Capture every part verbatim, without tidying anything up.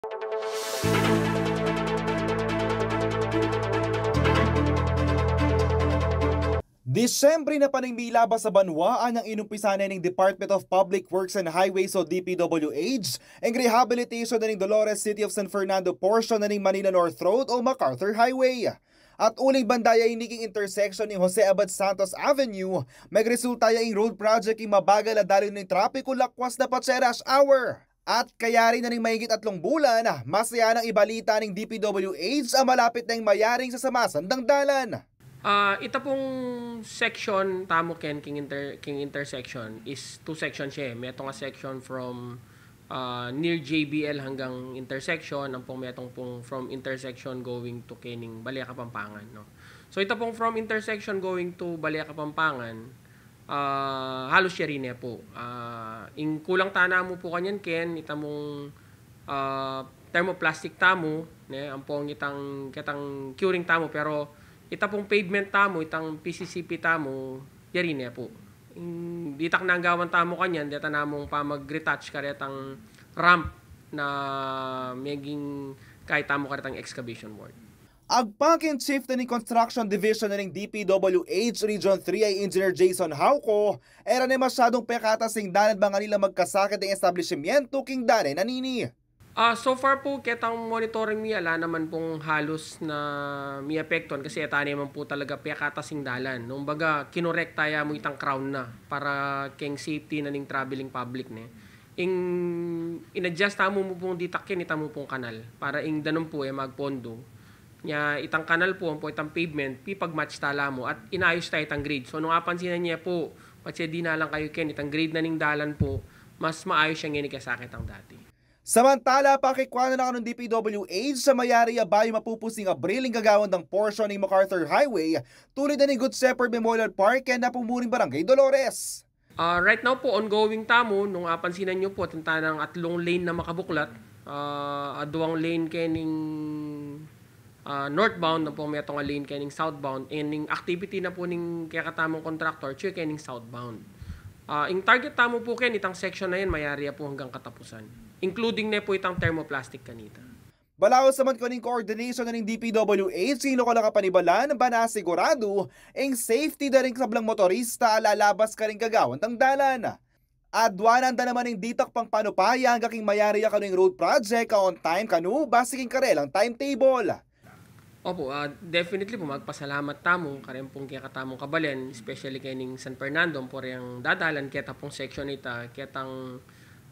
Disyembre na paningmilabas sa banwa, anyang inumpisa na ning Department of Public Works and Highways o D P W H ing rehabilitation na ning Dolores City of San Fernando portion na ning Manila North Road o MacArthur Highway. At uling banda ya ini king intersection ning Jose Abad Santos Avenue, megresulta ya ing road project ing mabagal a dalu ning trapiku lakwas na patse rush hour. At kayari na ning mahigit atlung bulan, masaya nang ibalita ning D P W H a malapit neng mayaring sasama sandang dalan. Ah, ita pung section tamu ken king inter-, king intersection is two sections ya e. Metung a section from, ah, near J B L hanggang intersection, ampong metung pung from intersection going to kening Bale a Kapampangan, no? So, ita pung from intersection going to Bale a Kapampangan, ah, halus yari ne pu. Ah, ing kulang tana mu pu kanyan ken, ita mung, ah, thermoplastic tamu, ne, ampong itang, ketang curing tamu, pero ita pung pavement tamu, itang P C C P tamu, yari ne pu. Ing ditak nang gawan tamu kanyan, deta namung pamag-retouch karetang ramp na meging kaya tamu karetang excavation board. Agpang king Chief na ning Construction Division na ning D P W H Region three a Engineer Jason Hauco, e ra ne masyadung pekatas ing dalan bang kanila magkasakit ing establishmentu king dalan a ini. Ah, so far pu, ketang monitoring mi, ala naman pung halus na miapektuan kasi e ta naman pu talaga pekatas ing dalan. Nung baga, kinorekta ya mu itang crown na para keng safety na ning traveling public ne. Ing in-adjust tamu mu pung ditak ken, ita mu pung kanal. Para ing danum pu e magpondo. Nya, itang kanal pu, ampo itang pavement, pipag-match ta la mu at inayus ta itang grade. So, nung apansinan ye pu, patse dinalan kayu ken, itang grade na ning dalan pu, mas maayus yang ini kesa ketang dati. Samantala, pakikwa na na kanung D P W H a mayari ya bayu mapupus ing Abril ing gagawan dang portion ning MacArthur Highway, tulid na ning Good Shepherd Memorial Park ken na pumuring Barangay Dolores. Ah, right now pu, ongoing tamu. Nung apansinan yu pu, atin tanang atlung lane na makabuklat. Ah, aduang lane kening, ah, northbound, ampong metung a lane kening southbound. And ing activity na pu ning kekatamung contractor, atsu kening southbound. Ah, ing target tamu pu ken, itang section na yan, mayari ya pu hanggang katapusan. Including ne pu itang thermoplastic kanita. Balaus naman keni ing coordination na ning D P W H, ing lokal a kapanibalan, ban asiguradu ing safety da ring sablang motorista a lalabas karing gagawan dang dalan. Aduanan da naman ing ditak pang panupaya angga king mayari ya kanu ing road project a on time kanu base king karelang timetable. Opo, ah, definitely pu, magpasalamat tamu kareng pung kekatamung kabalen, especially kening San Fernando, ampo reng dadalan keta pung section ita, ketang,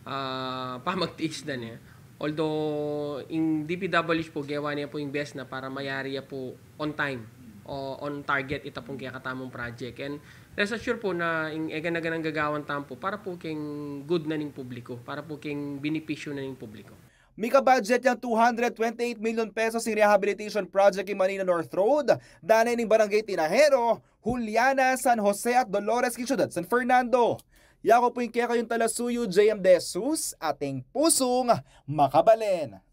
ah, pamagtiis da ne. Although, ing D P W H pu, gewa ne pu ing best na para mayari ya pu on time o on target ita pung kekatamung project. And rest assured pu na ing e gana-ganang gagawan tamu pu para pu keng good na ning publiko, para pu keng benepisyu na ning publiko. Mika-budget yang two hundred twenty-eight million pesos ing rehabilitation project king Manila North Road, dane ning Barangay Tinajero, Juliana, San Jose at Dolores king Syudad San Fernando. Yaku pu ing kekayung talasuyu, J M De Jesus, ating pusung makabalen.